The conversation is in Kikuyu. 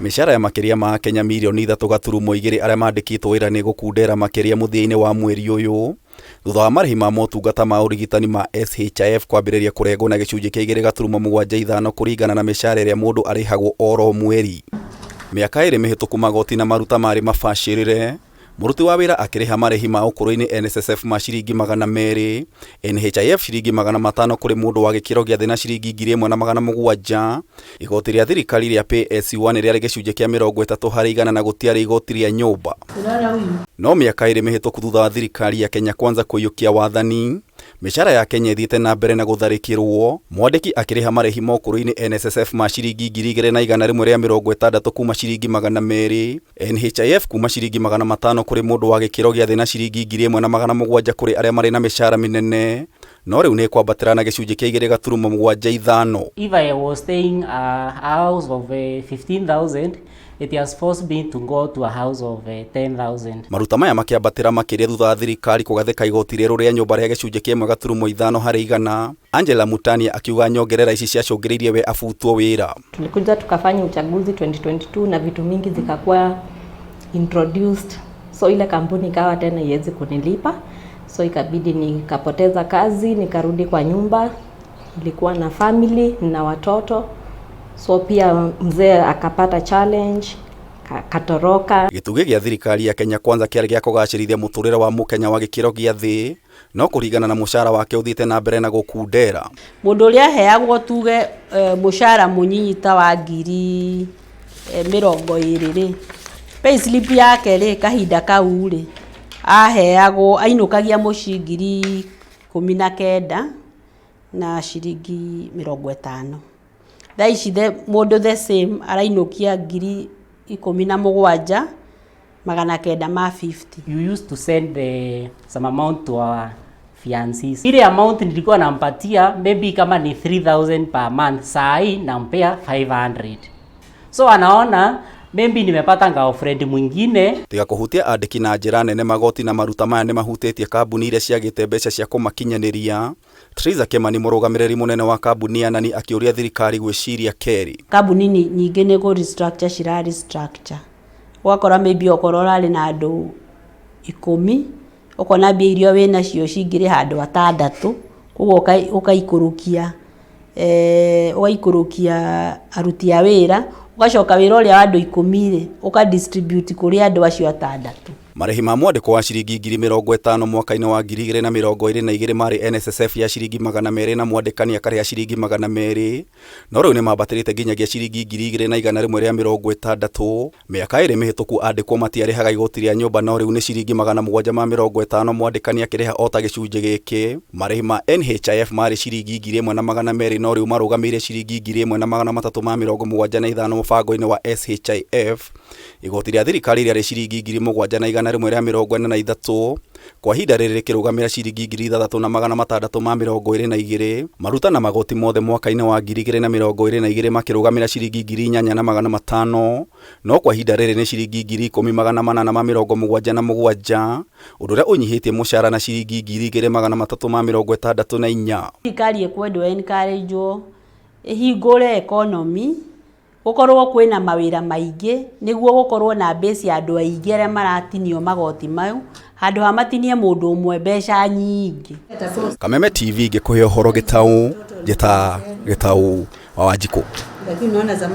Mĩcara ya makĩria ma akenya mirioni 3.2 arĩa mandĩkĩtwo wĩra nĩ ĩgũkundera makĩria mũthia-inĩ wa mweri ũyũ thutha wa marĩhi ma motungata ma ũrigitani ma SHIF kwambĩrĩria kũrengwo na gĩcunjĩ kĩa 2.75 kũringana na mĩcara ĩrĩa mũndũ arĩhagwo oro mweri. Mĩaka 2 mĩhĩtũku magoti na maruta marĩ mabacĩrĩre, mũruti wa wĩra akĩrĩha marĩhi ma ũkũrũ-inĩ NSSF ma ciringi 200, NHIF ciringi 500 kũrĩ mũndũ wa gĩkĩro gĩa thĩ na ciringi 1700. Igoti rĩa thirikari rĩa Pay As You Earn rĩarĩ gĩcunjĩ kĩa 30% na gũtiarĩ igoti rĩa nyũmba. No mĩaka 2 mĩhĩtũku thutha wa thirikari ya Kenya Kwanza kũiyũkia wathani, mĩcara ya Kenya ĩthiĩte na mbere na gũtharĩkĩrwo, mwandĩki akĩrĩha marĩhi ma ũkũrũ-inĩ NSSF ma ciringi 2160 kuma ciringi 200, NHIF kuma ciringi 500 kũrĩ mũndũ wa gĩkĩro gĩa thĩ na ciringi 1700 kũrĩ arĩa marĩ na mĩcara mĩnene, no rĩu nĩ ĩkwambatĩra na gĩcunjĩ kĩa 2.75. If I was staying a house of 15,000, it has forced me to go to a house of 10,000. Maruta maya makĩambatĩra makĩria thutha wa thirikari kũgathĩka igoti rĩerũ rĩa nyũmba rĩa gĩcunjĩ kĩa 1.5%. Angela Mutania akiuga nyongerera ici ciacũngĩrĩirie we abutwo wĩra. Tulikuja tukafanya uchaguzi 2022 na vitu mingi zikakuwa introduced, so ile kampuni ikawa tena iwezi kunilipa, so ikabidi nikapoteza kazi, nikarudi kwa nyumba. Nilikuwa na family na watoto, so pia mzee akapata challenge, katoroka. Gĩtugĩ gĩa thirikari ya Kenya Kwanza kĩarĩ gĩa kũgacĩrithia mũtũrĩre wa mũkenya wa gĩkĩro gĩa thĩ, no kũringana na mũcara wake ũthiĩte na mbere na gũkundera. Mũndũ ũrĩa aheagwo tuge mũcara mũnyinyi ta wa 20,000 rĩ, payslip yake rĩ, kahinda kau rĩ, aheagwo ainũkagia mũciĩ 19,000 na ciringi 50. Thaa ici mũndũ the same arainũkia 17,950. You used to send some amount to our fiancés. Ile amount nilikuwa nampatia maybe kama ni 3000 per month, saa hii nampea 500. So anaona maybe nimepata girlfriend mwingine. Tiga kũhutia andĩki na njĩra nene, magoti na maruta maya nĩ mahutĩtie kambuni iria ciagĩte mbeca cia kũmakinyanĩria. Triza Kimani, mũrũgamĩrĩri mũnene wa kambuni ya Nani, akĩũria thirikari gwĩciria kerĩ. Kambuni nyingĩ nĩ kũ restructure cira restructure, ũgakora maybe okorwo ũrarĩ na andũ 10, ũkona mbia iria wĩnacio cingĩrĩha andũ atandatũ, koguo ũgaikũrũkia aruti a wĩra, ũgacoka wĩra ũrĩa wa andũ 10 rĩ, ũka distribute kũrĩ andũ acio atandatũ. Marĩhi ma mwandĩko wa ciringi 50,000 mwaka-inĩ wa 2022 marĩ NSSF ya ciringi 200 na mwandĩkani akarĩha ciringi 200, no rĩu nĩ mambatĩrĩte nginyagia ciringi 2160. Mĩaka 2 mĩhĩtũku andĩkwo matiarĩhaga igoti rĩa nyũmba, no rĩu nĩ ciringi 750 mwandĩkani akĩrĩha o ta gĩcunjĩ gĩkĩ. Marĩhi ma NHIF marĩ ciringi 1200, no rĩu marũgamĩire ciringi 1375 mũbango-inĩ wa SHIF. Igoti rĩa thirikari rĩarĩ ciringi 7143, kwa ihinda rĩrĩ rĩkĩrũgamĩra ciringi 6622. Maruta na magoti mothe mwaka-inĩ wa 2022 makĩrũgamĩra ciringi 8500, no kwa ihinda rĩrĩ nĩ ciringi 10877, ũndũ ũrĩa ũnyihĩtie mũcara na ciringi 2364. Thirikari ĩkwendwo encourage ĩhingũre economy, gũkorwo kwĩna mawĩra maingĩ nĩguo gũkorwo na base ya andũ aingĩ arĩa maratinio magoti mau, handũ ha matinie mũndũ ũmwe mbeca nyingĩ. Kameme TV ngĩkũhe ũhoro gĩtaũ, njĩta Gĩtaũ wa Wanjikũ. Lakini unaona zamani.